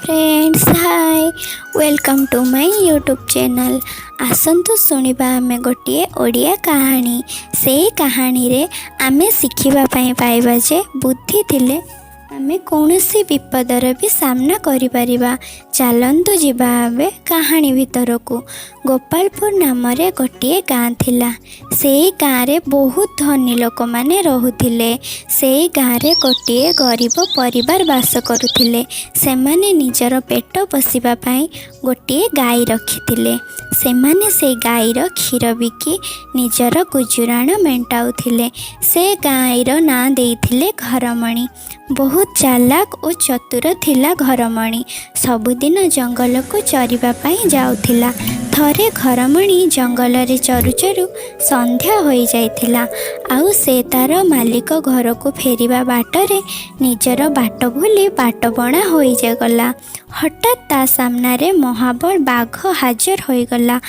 Friends, hi, welcome to my YouTube channel. ଆସନ୍ତୁ ଶୁଣିବା ଆମେ ଗୋଟିଏ ଓଡ଼ିଆ କାହାଣୀ। ସେଇ କାହାଣୀରେ ଆମେ ଶିଖିବା ପାଇଁ ପାଇବା ଯେ ବୁଦ୍ଧି ଥିଲେ ଆମେ କୌଣସି ବିପଦର ବି ସାମ୍ନା କରିପାରିବା। ଚାଲନ୍ତୁ ଯିବା ଏବେ କାହାଣୀ ଭିତରକୁ। ଗୋପାଳପୁର ନାମରେ ଗୋଟିଏ ଗାଁ ଥିଲା। ସେଇ ଗାଁରେ ବହୁତ ଧନୀ ଲୋକମାନେ ରହୁଥିଲେ। ସେଇ ଗାଁରେ ଗୋଟିଏ ଗରିବ ପରିବାର ବାସ କରୁଥିଲେ। ସେମାନେ ନିଜର ପେଟ ପୋଷିବା ପାଇଁ ଗୋଟିଏ ଗାଈ ରଖିଥିଲେ। ସେମାନେ ସେଇ ଗାଈର କ୍ଷୀର ବିକି ନିଜର ଗୁଜୁରାଣ ମେଣ୍ଟାଉଥିଲେ। ସେ ଗାଈର ନାଁ ଦେଇଥିଲେ ଘରମଣି। ବହୁତ ଚାଲାକ ଓ ଚତୁର ଥିଲା ଘରମଣି। ସବୁଦିନ ଜଙ୍ଗଲକୁ ଚରିବା ପାଇଁ ଯାଉଥିଲା। ଥରେ ଘରମଣି ଜଙ୍ଗଲରେ ଚରୁ ଚରୁ ସନ୍ଧ୍ୟା ହୋଇଯାଇଥିଲା ଆଉ ସେ ତାର ମାଲିକ ଘରକୁ ଫେରିବା ବାଟରେ ନିଜର ବାଟ ଭୁଲି ବାଟବଣା ହୋଇଗଲା। ହଠାତ୍ ତା ସାମ୍ନାରେ ମହାବଳ ବାଘ ହାଜର ହୋଇଗଲା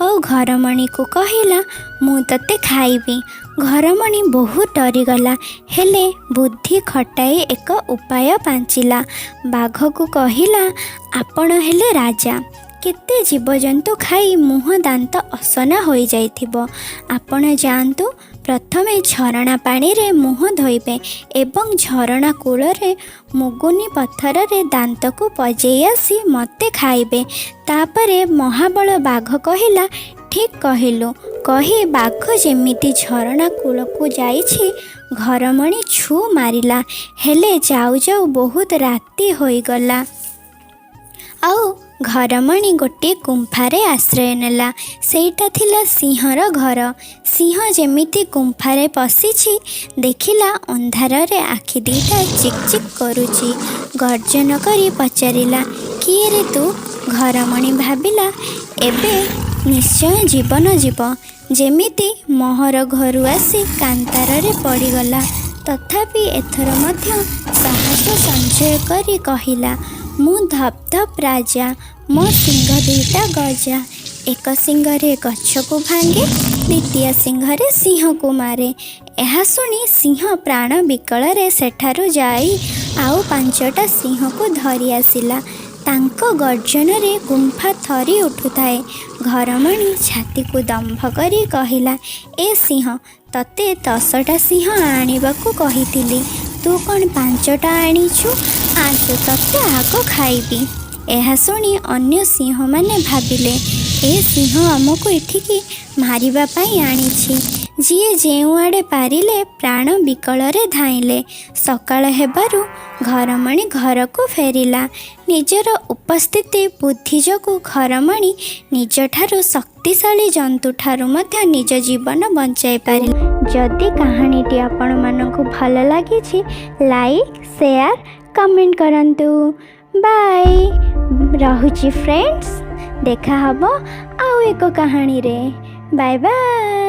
ଆଉ ଘରମଣିକୁ କହିଲା, "ମୁଁ ତତେ ଖାଇବି।" ଘରମଣି ବହୁତ ଡରିଗଲା, ହେଲେ ବୁଦ୍ଧି ଖଟାଇ ଏକ ଉପାୟ ପାଞ୍ଚିଲା। ବାଘକୁ କହିଲା, "ଆପଣ ହେଲେ ରାଜା। କେତେ ଜୀବଜନ୍ତୁ ଖାଇ ମୁହଁ ଦାନ୍ତ ଅସନା ହୋଇଯାଇଥିବ। ଆପଣ ଯାଆନ୍ତୁ, ପ୍ରଥମେ ଝରଣା ପାଣିରେ ମୁହଁ ଧୋଇବେ ଏବଂ ଝରଣା କୂଳରେ ମୁଗୁନି ପଥରରେ ଦାନ୍ତକୁ ପଜେଇ ଆସି ମୋତେ ଖାଇବେ।" ତାପରେ ମହାବଳ ବାଘ କହିଲା, "ଠିକ୍ କହିଲୁ।" କହି ବାଘ ଯେମିତି ଝରଣା କୂଳକୁ ଯାଇଛି, ଘରମଣି ଛୁ ମାରିଲା। ହେଲେ ଯାଉ ଯାଉ ବହୁତ ରାତି ହୋଇଗଲା ଆଉ ଘରମଣି ଗୋଟିଏ ଗୁମ୍ଫାରେ ଆଶ୍ରୟ ନେଲା। ସେଇଟା ଥିଲା ସିଂହର ଘର। ସିଂହ ଯେମିତି ଗୁମ୍ଫାରେ ପଶିଛି, ଦେଖିଲା ଅନ୍ଧାରରେ ଆଖି ଦୁଇଟା ଚିକ୍ ଚିକ୍ କରୁଛି। ଗର୍ଜନ କରି ପଚାରିଲା, "କିଏ ରେ ତୁ?" ଘରମଣି ଭାବିଲା, ଏବେ ନିଶ୍ଚୟ ଜୀବନ ଯିବ। ଯେମିତି ମୋହର ଘରୁ ଆସି କାନ୍ତାରରେ ପଡ଼ିଗଲା। ତଥାପି ଏଥର ମଧ୍ୟ ସାହସ ସଞ୍ଚୟ କରି କହିଲା, "ମୁଁ ଧପ୍ ଧପ୍ ରାଜା, ମୋ ଶିଙ୍ଗ ଦୁଇଟା ଗଜା। ଏକ ଶିଙ୍ଗରେ ଗଛକୁ ଭାଙ୍ଗେ, ଦ୍ୱିତୀୟ ଶିଙ୍ଗରେ ସିଂହକୁ ମାରେ।" ଏହା ଶୁଣି ସିଂହ ପ୍ରାଣ ବିକଳରେ ସେଠାରୁ ଯାଇ ଆଉ ପାଞ୍ଚଟା ସିଂହକୁ ଧରି ଆସିଲା। ତାଙ୍କ ଗର୍ଜନରେ ଗୁମ୍ଫା ଥରି ଉଠୁଥାଏ। ଘରମଣି ଛାତିକୁ ଦମ୍ଭ କରି କହିଲା, "ଏ ସିଂହ, ତତେ 10ଟା ସିଂହ ଆଣିବାକୁ କହିଥିଲି, ତୁ କ'ଣ ପାଞ୍ଚଟା ଆଣିଛୁ? ଆସ, ତତେ ଆଗ ଖାଇବି।" ଏହା ଶୁଣି ଅନ୍ୟ ସିଂହମାନେ ଭାବିଲେ, ଏ ସିଂହ ଆମକୁ ଏଠିକି ମାରିବା ପାଇଁ ଆଣିଛି। ଯିଏ ଯେଉଁଆଡ଼େ ପାରିଲେ ପ୍ରାଣ ବିକଳରେ ଧାଇଁଲେ। ସକାଳ ହେବାରୁ ଘରମଣି ଘରକୁ ଫେରିଲା। ନିଜର ଉପସ୍ଥିତି ବୁଦ୍ଧି ଯୋଗୁଁ ଘରମଣି ନିଜଠାରୁ ଶକ୍ତିଶାଳୀ ଜନ୍ତୁଠାରୁ ମଧ୍ୟ ନିଜ ଜୀବନ ବଞ୍ଚାଇ ପାରିଲା। ଯଦି କାହାଣୀଟି ଆପଣମାନଙ୍କୁ ଭଲ ଲାଗିଛି, ଲାଇକ୍, ସେୟାର, କମେଣ୍ଟ କରନ୍ତୁ। ବାଏ, ରହୁଛି ଫ୍ରେଣ୍ଡସ୍। ଦେଖା ହବ ଆଉ ଏକ କାହାଣୀରେ। Bye bye.